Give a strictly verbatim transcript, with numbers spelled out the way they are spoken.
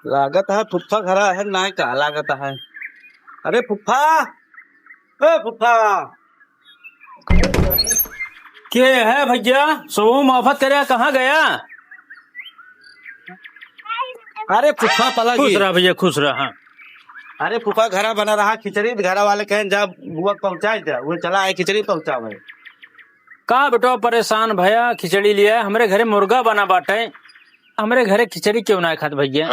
लागत है फुफ्फा घरा है, ना का लागत है। अरे फुफ्फा, ए फुफ्फा। के है भैया? सोहू माफत करे, कहाँ गया? अरे फुफ्फा पलगी। खुश रहा भैया, खुश रहा। हाँ। अरे फुफ्फा घरा बना रहा खिचड़ी, घरा वाले कहें जा बुआ के पहुँचाए जा, वो चला आए खिचड़ी पहुँचावे। का बेटवा परेशान भया, खिचड़ी लिया, हमरे घरे मुर्गा बना बाटे, हमरे घरे खिचड़ी क्यों ना खात भैया?